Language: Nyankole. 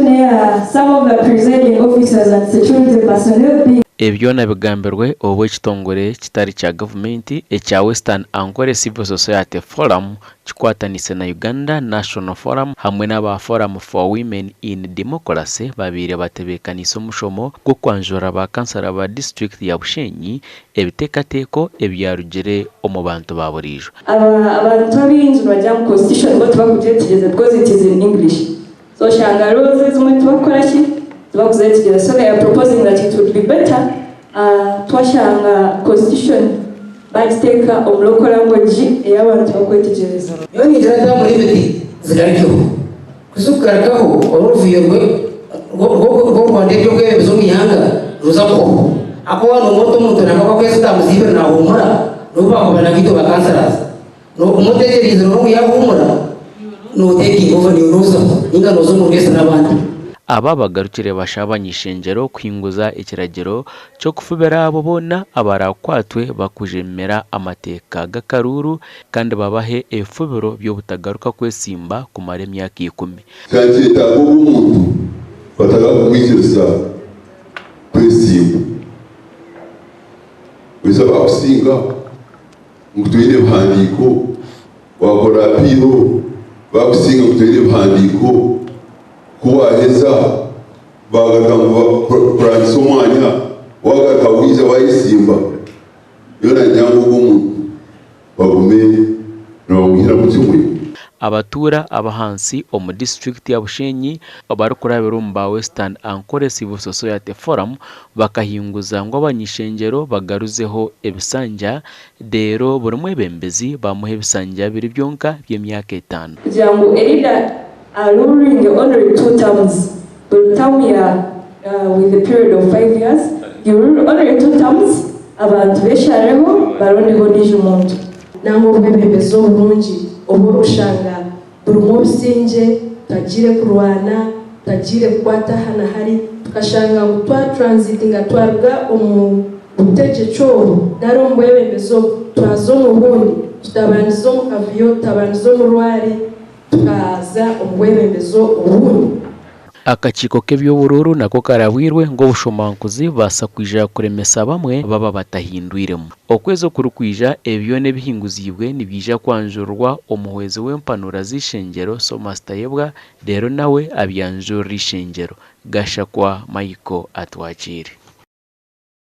n'eya some of the presiding officers and security personnel being. Ebi byona bigambirwe obu ekitongore kitari kya gavumenti ekya Western Ankole Civil Society Forum kikwataniise na Uganda National Forum hamwe n'aba Forum for Women in Democracy babaire batebeekaniise omushomo gw'okwanjurira ba kansara ba disiturikiti ya Bushenyi ebiteekateeko ebyarugire omu bantu ba buriijo. Aba abantu abaingi nibagira ngu constitution bo tibakugyetegyereza because it is in English so oshanga laws ezimwe tibakukora ki tibakuzetegyereza so they are proposing that it would be better twashanga constitution bagiteeka omu local language ei abantu bakwetegyereza. Nyowe ningira nti muri ebiti zigarukeho. Ku zikugarukaho oruvuyo rw'okurwanda eby'obwebembezi omu ihanga ruza kuhwaho. Ahakuba waaba noomwota omuntu nangwa kw'akwezi otamuziibire naahuumura, n'obu baakuba na nkaitwe ba councillors. Nooguma otegyereize noona ngu yaahuumura, nootekinga over naiwe noozaho nainga nooza omu rwesi n'abandi. Aba bagarukire bashaba abany'ishengyero kuhinguza ekiragiro ky'okufubira abo boona abaraakwatwe bakujemera amateeka g'akaruuru kandi babahe ebifubiro by'obutagaruka kwetsimba kumara emyaka ikumi. Kyakyetaaga ogu omuntu batakakumwikiriza kwesimba. Oiza baakusinga ngu twine ebihandiiko, waakora apiiro baakusinga ngu twine ebihandiiko, ku waaheza baagaruka ngu kurangisa omwanya, waagaruka waija waayesimba, nyowe nagira ngu ogwo omuntu bagume nibamwihiramu kimwe. Abatuura ab'ahansi omu disiturikiti ya Bushenyi barikurabira omu ba Western Ankole Civil Society Forum bakahinguza ngu abany'ishengyero bagaruzeho ebisanja reero buri mwebembezi bamuha ebisanja biri byonka by'emyaka etaano. Kugira ngu a leader arulinge only two terms, buri term ya with a period of 5 years, you rule only two terms, abantu beshareho barondeho ondiijo muntu. Nangwa obwebembezi oburungi obu orikushanga burimu obusingye, tutagiire kurwana, tutagiire kukwata aha na hari, tukashanga ngu twa transitinga twaruga omu butegyeki obu nari omu bwebembezi obu twaza omu bundi, tutabandize omu kavuyo, tutabandize omu rwari, tukaza omu bwebembezi obundi. Akakiiko k'eby'oburuuru nako karabwirwe ngu obushomankuzi bubaasa kwija kuremesa bamwe baba batahindwiremu. Okwezi okurikwija, ebi byona ebihinguziibwe nibiija kwanjururwa omuhwezi w'empanura z'eishengyero Thomas Tayebwa reero nawe abyanjurire eishengyero. Gashakwa Michael Atwakiire.